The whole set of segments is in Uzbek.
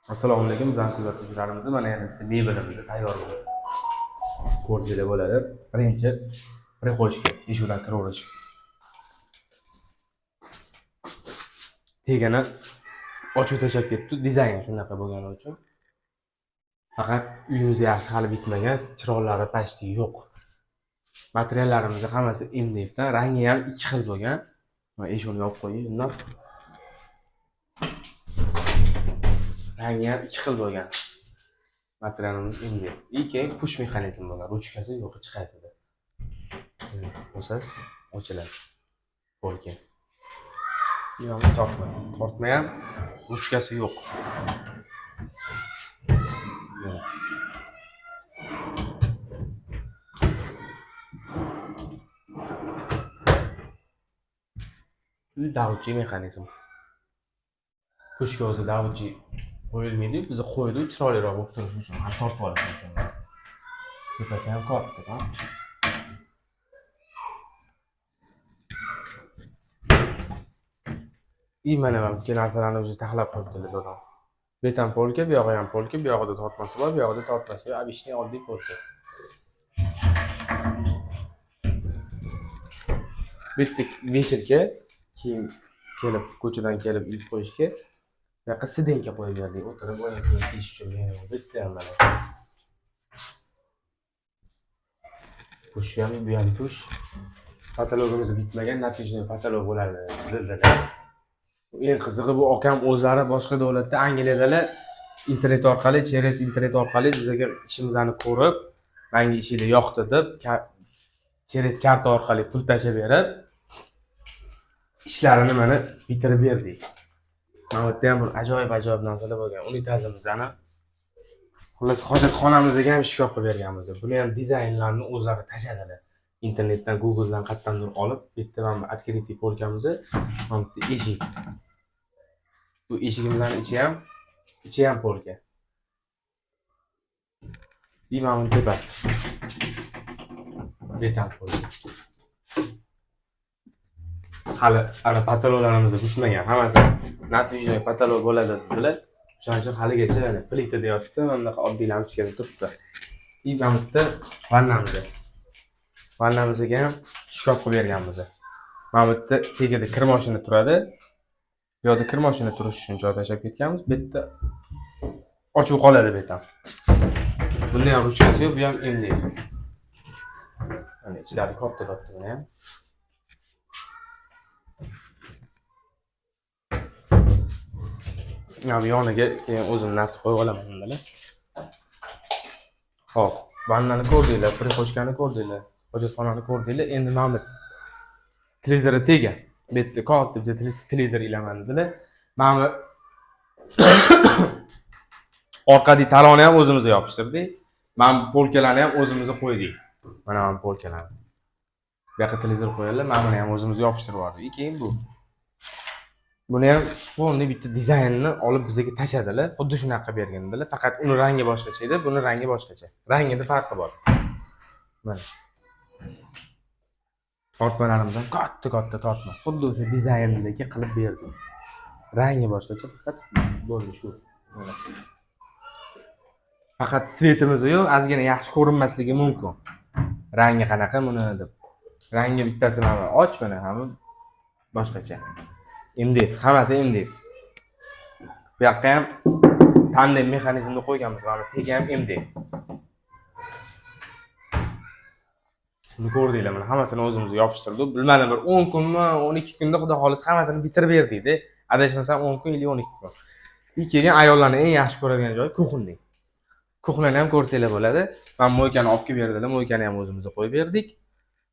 Assalomu alaykum, bizani kuzatuvchilarimiz. Mana yana bitta mebelimiz tayyor bo'ldi. Ko'rsanglar bo'ladi. Birinchi прихожка, eshikdan kiraverish. Tegini ochib tashlab ketdi. Dizayn shunaqa bo'lgani uchun. Faqat uyimiz yaxshi hali bitmagan, chiroqlari почти yo'q. Materiallarimiz hammasi MDFdan, rangi ham ikki xil bo'lgan. Mana eshikni yopib qo'ying undan. Rangi ham ikki xil bo'lgan. Materialimiz MDF. И keyin push mexanizm bo'lgan, ruchkasi yo'q hech qaysida. Bosasiz, ochiladi. Polka. Bu tortma. Tortma ham ruchkasi yo'q. Mana. Davchi mexanizm. Pushka o'zi davchi qo'yilmaydi, biz qo'ydik chiroyliroq bo'lib turishi uchun, ham tortib olish uchun. Tepasi ham katta, ha? И mana bu narsalarni o'zi taxlab qo'yibdilar dadam. Bu ham polka, bu yog'i ham polka, bu yog'ida tortmasi bor, bu yog'ida tortmasi yo'q. Обычный oddiy polka. Bitta вешалка, kiyim kelib ko'chadan kelib ilib qo'yishga. Bu yoqqa сиденька qo'yib berdik. O'tirib oyoq kiyim kiyish uchun bu yerda ham mana. Push ham, bu ham push. Patologimiz bitmagan, natijada patolog bo'ladi dedilar. Eng qizig'i bu akam o'zlari boshqa davlatda, Angliyadalar internet orqali, через internet orqali bizga ishimizni ko'rib, menga ishinglar yoqdi deb, через karta orqali pul tashlab berib, ishlarini mana bitirib berdik. Mana bu yerda ham bir ajoyib-ajoyib narsalar bo'lgan. Unitazimizni xullas hojatxonamizga ham shkaf qilib berganmiz. Buni ham dizaynlarini o'zlari tashladilar. Internetdan, Google'dan qayerdandir olib, bu yerda mana открытый polkamizni, mana bu yerda eshik. Bu eshigimizning ichi ham polka. И mana buni tepasi. Betam polka. Hali ana patologlarimiz bitmagan. Hammasi natijali patolog bo'ladi dedilar. O'shaning uchun haligacha mana plitada yotibdi, mana bunaqa oddiy lampochkada turibdi. И mana bu yerda vannamiz. Vannamizga ham shkaf qilib berganmiz. Mana bu yerda tagida kir moshina turadi. Bu yoqda kir moshina turishi uchun joy tashlab ketganmiz. Bu yerda ochiq qoladi bu yerda. Bunda ham ruchkasi yo'q, bu ham MDF. Mana ichlari katta-katta buni ham. Bu yoniga keyin o'zim narsa qo'yib olaman bundalar. Xo'p, vannani ko'rdinglar, прихожкani ko'rdinglar, hojatxonani ko'rdinglar. Endi mana bu televizori tega. Bu yerda katta bitta televizor ilaman dedilar. Mana bu orqadagi taloni ham o'zimiz yopishtirdik. Mana bu polkalarni ham o'zimiz qo'ydik. Mana bu polkalarni. Bu yoqqa televizor qo'yadilar, mana buni ham o'zimiz yopishtirib yubordik. Keyin bu. Buni ham полный bitta dizaynni olib bizga tashladilar. Xuddi shunaqa qilib bergan dedilar. Faqat uni rangi boshqacha edi, buni rangi boshqacha. Rangida farqi bor. Mana. Tortmalarimiz ham katta-katta tortma. Xuddi o'sha dizayndagi qilib berdik. Rangi boshqacha, faqat bo'ldi shu. Mana. Faqat svetimiz yo'q, ozgina yaxshi ko'rinmasligi mumkin. Rangi qanaqa buni deb. Rangi bittasi mana och, mana hamma boshqacha. MDF, hammasi MDF. Bu yoqda ham tandem mexanizmni qo'yganmiz, mana tegi ham MDF. Buni ko'rdinglar, mana hammasini o'zimiz yopishtirdik. Bilmadim, bir 10 kunmi, 12 kunda xudo xohlasa hammasini bitirib berdik-da. Adashmasam 10 kun yoki 12 kun. И keyin ayollarning eng yaxshi ko'radigan joyi kuxni. Kuxnani ham ko'rsanglar bo'ladi. Mana moykani olib kelib berdilar, moykani ham o'zimiz qo'yib berdik.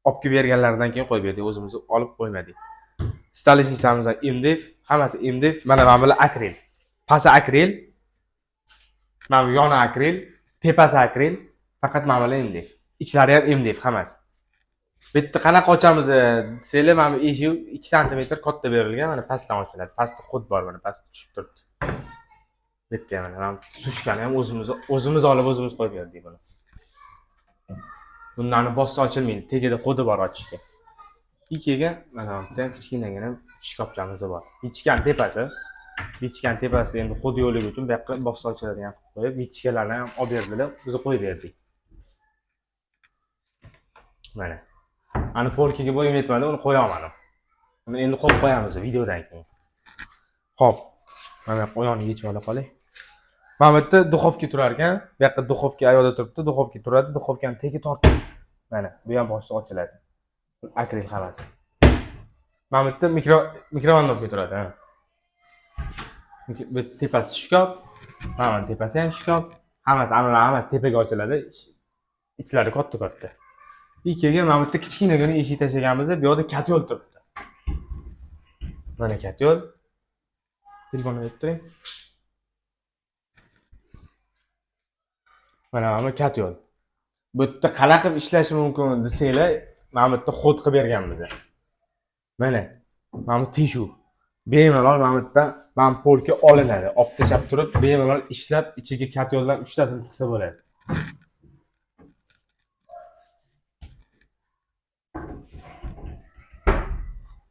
Olib kelib berganlaridan keyin qo'yib berdik, o'zimiz olib qo'ymadik. Stolishницamiz MDF, hammasi MDF. Mana bular akril. Pasi akril. Mana bu yoni akril, tepasi akril, faqat mana bular MDF. Ichlari ham MDF hammasi. Bu yerda qanaqa ochamiz desanglar, mana bu eshik 2 santimetr katta berilgan, mana pastdan ochiladi. Pastda xud bor, mana pastda tushib turibdi. Bu yerda ham mana sushkani ham o'zimiz olib o'zimiz qo'yib berdik buni. Bundan bossa ochilmaydi, tagida xudi bor ochishga. И keyin mana bu yerda ham kichkinagina shkafchamiz bor. Ichgan tepasi. Вытяжка ni tepasida endi ход yo'ligi uchun bu yoqqa bossa ochiladigan qilib qo'yib, вытяжка larni ham olib berdilar, biz qo'yib berdik. Mana. Ani полка ga bo'yim yetmadi, uni qo'ya olmadim. Uni endi qo'yib qo'yamiz videodan keyin. Xo'p. Mana bu yoqqa oyog'ini yechib ola qolay. Mana bu yerda духовка turar ekan. Bu yoqda духовка ayoqda turibdi, духовка turadi, духовка ni tegi tortib. Mana bu ham boshida ochiladi. Akril hammasi. Mana bu yerda микроволновка turadi, ha. Bu tepasi shkaf, mana buni tepasi ham shkaf. Hammasi, analar hammasi tepaga ochiladi. Ichlari katta-katta. И keyin mana bu yerda kichkinagina eshik tashlaganmiz, bu yoqda котёл turibdi. Mana котёл. Telefonni berib turing. Mana bu котёл. Bu yerda qanaqa qilib ishlashi mumkin desanglar, mana bu yerda ход qilib berganmiz. Mana, mana bu teshuv. Bemalol mana bu yerdan mana polka olinadi. Olib tashlab turib, bemalol ishlab, ichiga котёл dan 3 tasini tiqsa bo'ladi.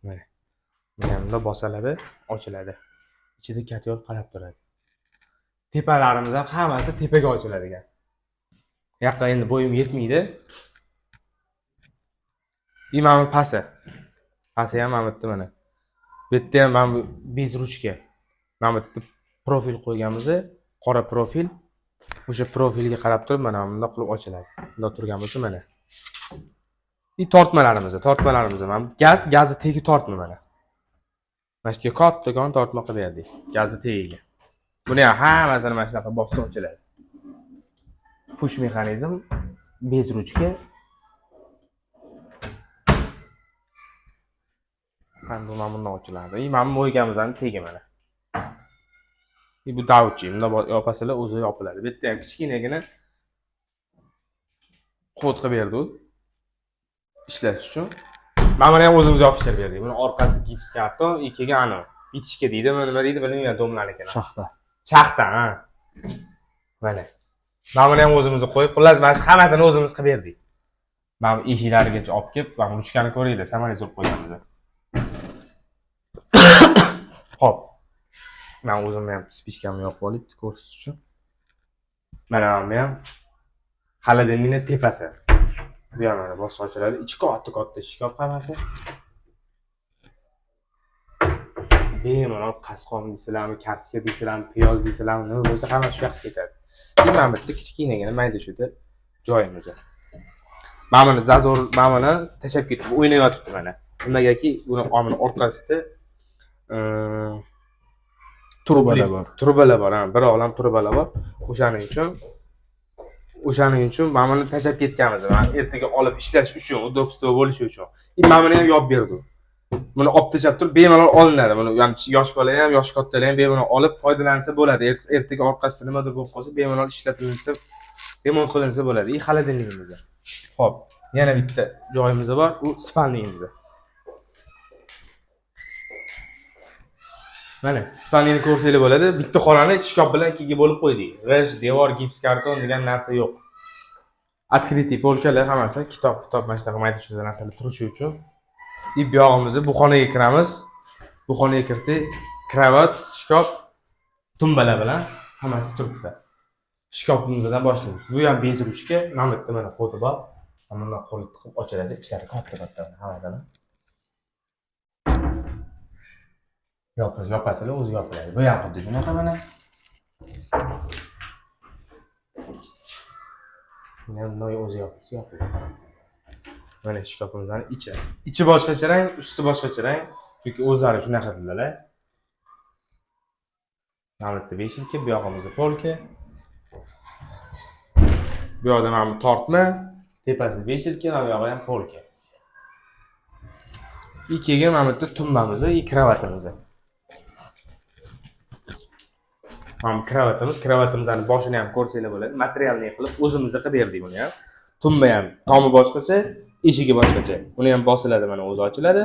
Mana. Mana bunda bosiladi, ochiladi. Ichida котёл qarab turadi. Tepalarimiz ham hammasi tepaga ochiladigan. Bu yoqqa endi bo'yim yetmaydi. И mana bu pasi. Pasi ham mana bu yerda mana. Bu yerda ham mana bu без ручка. Mana bu yerda profil qo'yganmiz, qora profil. O'sha profilga qarab turib mana bundoq qilib ochiladi. Bundoq turgan bo'lsa mana. И tortmalarimiz, tortmalarimiz mana bu gaz, gazni tegi tortma mana. Mana shu yerga kattakon tortma qilib berdik, gazni tagiga. Buni ham hammasini mana shunaqa bossa ochiladi. Push mexanizm, без ручка. Mana bu mana bundan ochiladi. И mana bu mo'ykamizning tegi mana. И bu davchi, bunday yopasizlar o'zi yopiladi. Bu yerda ham kichkinagina ход qilib berdi u ishlash uchun. Mana buni ham o'zimiz yopishtirib berdik. Buni orqasi gips karton, и keyin ani вытяжка deydimi, nima deydi bilmayman domlanikini. Shaxta. Shaxta, ha. Mana. Mana buni ham o'zimiz qo'yib, xullas mana shu hammasini o'zimiz qilib berdik. Mana bu eshiklarigacha olib kelib, mana bu ruchkani ko'ringlar, samolyot urib qo'yganmiz. Xo'p. Men o'zimni ham спичка mni yoqib olib ko'rsatish uchun. Mana bu ham холодильник ni tepasi. Bu ham mana bossa ochiladi. Ichi katta-katta shkaf hammasi. Bemalol qasqon deysizlarmi, kartoshka deysizlarmi, piyoz deysizlarmi, nima bo'lsa hammasi shu yoqqa ketadi. И mana bu yerda kichkinagina mayda shuda joyimiz. Mana buni зазор, mana buni tashlab ketib o'ynayotibdi mana. Nimagaki uni omini orqasida Trubalar bor. Trubalar bor, ha, bir olam trubalar bor. O'shaning uchun mana buni tashlab ketganmiz. Mana ertaga olib ishlash uchun, удобство bo'lishi uchun. И mana buni ham yopib berdi. Buni olib tashlab turib bemalol olinadi. Buni ham yosh bola ham, yosh kattalar ham bemalol olib foydalansa bo'ladi. Ertaga orqasida nimadir bo'lib qolsa, bemalol ishlatilsa, remont qilinsa bo'ladi. И холодильник imiz. Xo'p, yana bitta joyimiz bor, u спальник imiz. Mana спальник ni ko'rsanglar bo'ladi. Bitta xonani shkaf bilan ikkiga bo'lib qo'ydik. G'isht, devor, gips karton degan narsa yo'q. Открытый полка lar hammasi, kitob, kitob mana shunaqa mayda chuyda narsalar turishi uchun. И bu yog'imizni bu xonaga kiramiz. Bu xonaga kirsak, kravat, shkaf, tumbalar bilan hammasi turibdi. Shkafimizdan boshlaymiz. Bu ham bez ruchka, mana bu yerda mana xodi bor. Mana bundan qo'l tiqib ochiladi, ichlari katta-katta hammasini. Yopasizlar, o'zi yopiladi. Bu ham xuddi shunaqa mana. Buni ham bunday o'zi yopiladi. Mana shkafimizning ichi. Ichi boshqacha rang, usti boshqacha rang. Chunki o'zlari shunaqa dedilar. Mana bu yerda beshinchi, bu yog'imizda polka. Bu yoqda mana bu tortma, tepasi beshinchi, mana bu yog'i ham polka. И keyin mana bu yerda tumbamiz, и kravatimiz. Mana bu kravatimiz, kravatimizning boshini ham ko'rsanglar bo'ladi. Materialni qilib o'zimiz qilib berdik buni ham. Tumba ham tomi boshqacha, eshigi boshqacha. Buni ham bosiladi, mana o'zi ochiladi.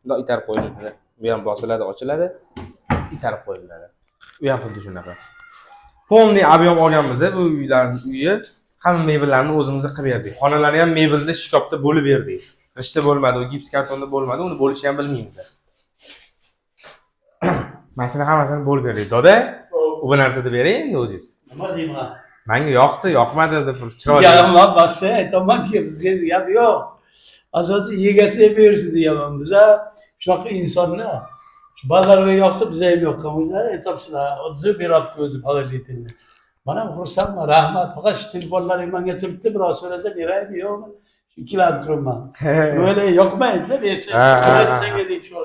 Bundoq itarib qo'yiladi. Bu ham bosiladi, ochiladi, itarib qo'yiladi. U ham xuddi shunaqa. Полный объем olganmiz bu uylarning uyi. Hamma mebellarni o'zimiz qilib berdik. Xonalarni ham mebelda shkafda bo'lib berdik. G'ishtda bo'lmadi, u gips kartonda bo'lmadi, uni bo'lishni ham bilmaymiz. Mana shuni hammasini bo'lib berdik. Doda, u narsada bering endi o'zingiz. Nima deyman? Menga yoqdi, yoqmadi deb bir chiroyli. Yaman basta aytamanki, bizga gap yo'q. Asosiy egasi bersin deyapman. Biza shunaqa insonni shu bolalarga yoqsa biza ham yoqqan. O'zlari aytyapsizlar, o'zi beryapti o'zi положительный. Mana xursandman, rahmat. Faqat shu telefonlaring menga turibdi, biroz so'rasa beraymi, yo'qmi? Ikkilanib turibman. Böyle yoqmaydi-da, bersa. Ha, ha, ha. Senga deydi shu.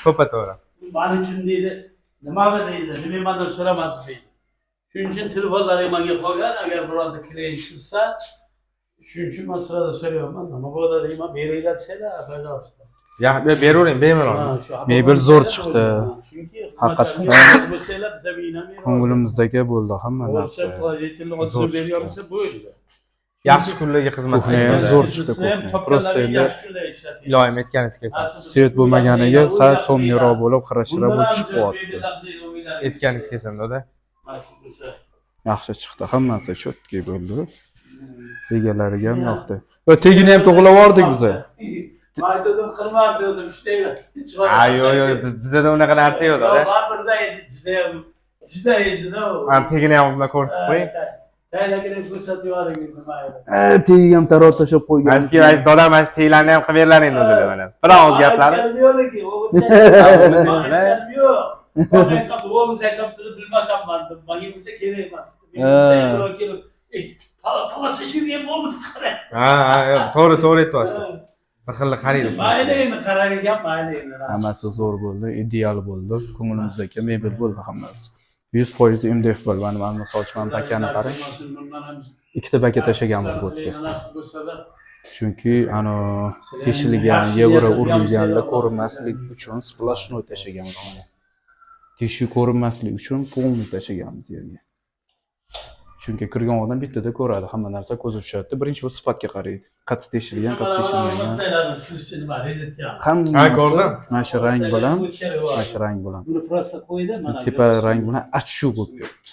To'ppa to'g'ri. Mani uchun deydi, nimami deydi, nima mandan so'ramadi deydi. Shuning uchun telefonlaring menga qolgan, agar bironta klient chiqsa, shuning uchun man sizlardan so'rayapman, nima bo'ladi deyman, beringlar desanglar, пожалуйста. Ya, beravering bemalol. Ha, shu Mebel zo'r chiqdi. Chunki Haqiqatdan xizmatlarga bo'lsanglar, biz ham inamay Ko'nglimizdag bo'ldi hamma bo'lsa, narsa. положительный Zo'r отзыв chiqdi. bergansa bo'ldi. Yaxshi kunlarga xizmat Кухня ham qilgan. zo'r chiqdi кухня. Просто endi Iloyim aytganingiz kelsin. свет bo'lmaganiga sal темный roq bo'lib, xirashira bo'lib tushib qolyapti. Aytganingiz kelsin, doda. Nasib bo'lsa. Yaxshi chiqdi, hammasi чёткий bo'ldi. Egalariga ham yoqdi. Va tegini ham to'g'rilab yubordik biza. Man aytdim, qilmam dedim, ishlayman. Ha, yo'q, yo'q, bizada unaqa narsa yo'q, doda. Baribir endi judayam juda endi-da u. Mana tegini ham bundan ko'rsatib qo'ying. Taylagina ko'rsatib yuboring endi mayli. Tegiga ham taroq tashlab Mana shu mana shu dodam mana shu teglarni ham qilib berlaring o'zinglar mana. Bir og'iz gaplari. Aytganim yo'q lekin, o'g'ilcha. Aytganim yo'q. O'g'lingiz aytyapti deb bilmasamman deb. Menga bo'lsa kerak emas. Men kelib, "Palasashi ham bo'lmadi, qarang." Ha, yo'q, to'g'ri, to'g'ri aytyapsiz. Bir xil qaraydi. Mayli endi qarar ekan, mayli endi. Hammasi zo'r bo'ldi, ideal bo'ldi. Ko'nglimizdag mebel bo'ldi hammasi. 100% MDF bo'ldi. Mana misol uchun mana pakani qarang. Ikkita paket tashlaganmiz bu yerga. Nasib bo'lsa-da. Chunki ano teshilgan, yevro urilganlar ko'rinmaslik uchun сплошной tashlaganmiz. Teshik ko'rinmaslik uchun полный tashlaganmiz yerga. Chunki kirgan odam bittada ko'radi, hamma narsa ko'zi tushadi. Birinchi bu sifatga qaraydi. Qattiq teshilgan, qattiq teshilmagan. Ha, ko'rdim. Hammasi mana shu rang bilan, mana shu rang bilan. Buni просто qo'ydi mana. Tepa rang bilan achuv bo'lib ketdi.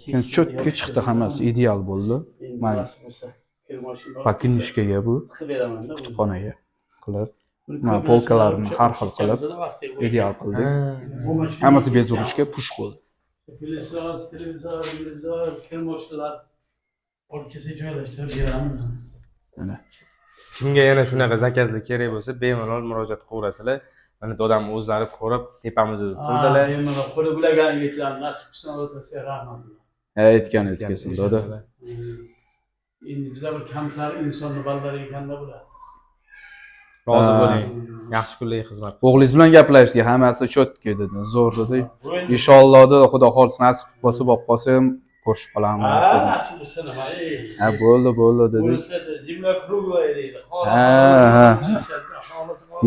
Keyin чётко chiqdi hammasi, ideal bo'ldi. Mana по книжка ga bu kutubxonaga qilib, mana полка larini har xil qilib ideal qildik. Hammasi без ручка push bo'ldi. Televizor, televizor, televizor, kirmoshlar olib kelsa joylashtirib beramiz. Mana. Kimga yana shunaqa заказ lar kerak bo'lsa, bemalol murojaat qilaverasizlar. Mana dodam o'zlari ko'rib tepamizda turdilar. Bemalol qo'li bulagan yigitlar nasib qilsin, Alloh taolo rahmat. Ha, aytganingiz kelsin, doda. Endi juda bir kamtar insonni bolalari ekanda bular. Rozi Ha. bo'ling. Yaxshi kunlarga xizmat. O'g'lingiz bilan gaplashdik, hammasi чётко dedi, zo'r dedi. Inshaalloh dedi, Xudo xohlasa nasib qilib qolsa, bo'lib qolsa ham ko'rishib qolamiz Ha, dedi. nasib bo'lsa nima? Ey. Ha, bo'ldi, bo'ldi dedik. Bo'lsa, земля круглая deydi. Ha, ha.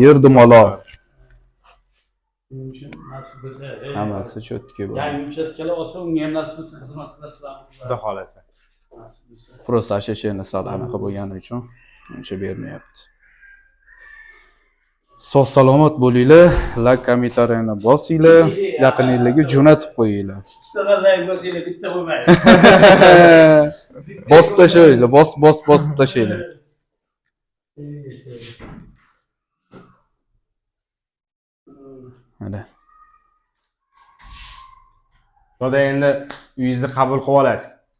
Yer dumaloq. Shuning uchun nasib bo'lsa, ey, Hammasi чётко bo'ldi. yangi uchastkalar olsa, unga ham nasib bo'lsa xizmat qilasizlar. Xudo xohlasa. Nasib bo'lsa. Просто ощущение sal anaqa bo'lgani uchun uncha bermayapti. Sog' salomat bo'linglar, layk, kommentariyani bosinglar, yaqininglarga jo'natib qo'yinglar. Ikkitadan layk bo'lsanglar bitta bo'lmaydi. Bosib tashlanglar, bosib bosib bosib tashlanglar. Ey, Mana. Doda, endi uyingizni qabul qilib olasiz.